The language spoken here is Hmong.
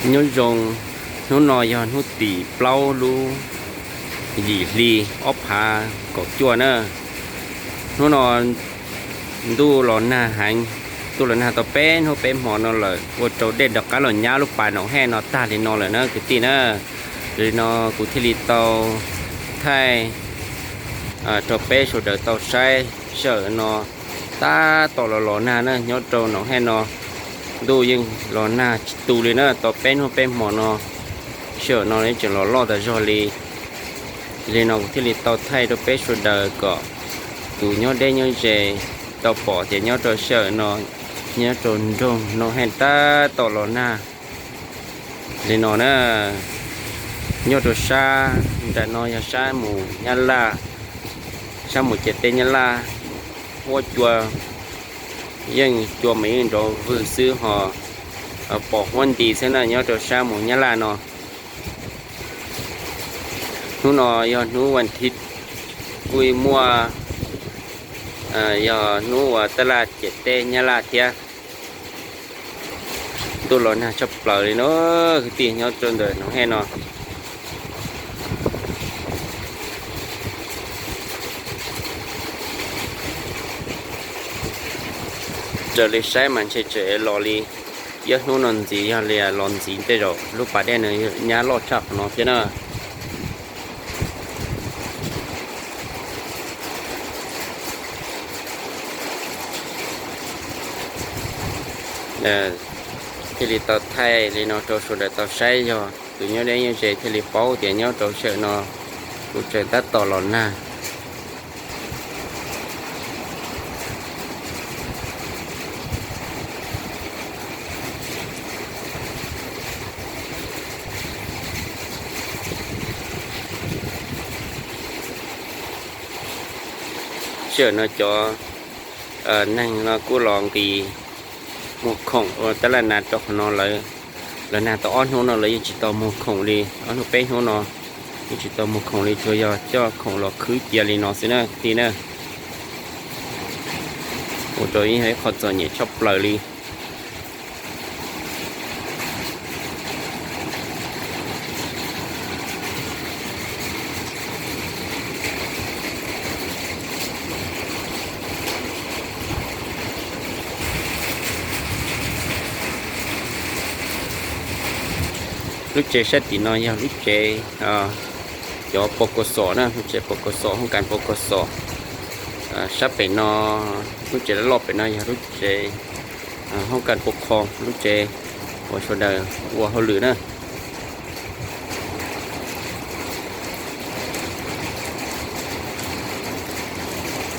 Nyob zoo, hnub no yog hnub tim plaub lub yim hli ob phav kaum cuaj na. Hnub no ntuj los nag heev, ntuj los nag tau peb hnub peb hmo no lawm, ua rau dej rov qab los nyab lub pas Noom Hej no tag li no lawm na kwv tij na. Li no kuv thiaj li tau thaij rau peb sawv daws tau saib sij hawm no. Tab tom los los nag na, nyob rau Noom Hej no ntuj yeej los nag tsis tu li na, tau peb hnub peb hmo no sij hawm no tseem los loj tas zog li. Li no kuv thiaj li tau thaij rau peb sawv daws kom tus nyob deb nyob ze tau pom tias nyob rau sij hawm no, nyob rau nroog Noom Hej tab tom los nag li no na. Nyob rau sab nram no yog sab mus Nyab Laj, sab mus ciam teb Nyab Laj, huab cua yeej cua mas yeej nrov vwg xwb ho pom huab nti xwb na nyob rau sab mus Nyab Laj no. Hnub no yog hnub vas thiv, kuj muaj, yog hnub uas taj laj ciam teb Nyab Laj thiab. Ntuj los nag tshaj plaws li no, kwv tij nyob rau ntawm Noom Hej no. Raws li saib mas ntshe tseem los li ib hnub no ntxiv, yog li los ntxiv tej zaum lub pas dej no nyab loj tshaj qhov no thiab na. Thiaj li tau thaij li no rau sawv daws tau saib, yog tus nyob deb nyob ze thiaj li paub tias nyob rau sij hawm no kuv tseem tab tom los nag. Sij hawm no cov neeg no kuj los nqis muag khoom ua tab laj nas rau qhov no lawm. Lawv nag tau ob hnub no lawv yeej tsis tau muag khoom li, ob hnub peb hnub no yeej tsis tau muag khoom li, tsuas yog coj khoom los khwb cia li no xwb na kwv tij na. Ua rau ib qho txom nyem tshaj plaws li. Lub tsev sab tim no yog lub tsev cov pos kaus xom na, lub tsev pos kaus xom, hoob kas pos kaus xom. Sab pem no, lub tsev loj loj pem no yog lub tsev hoob kas pos kho, lub tsev uas sawv daws ua hauj lwm na.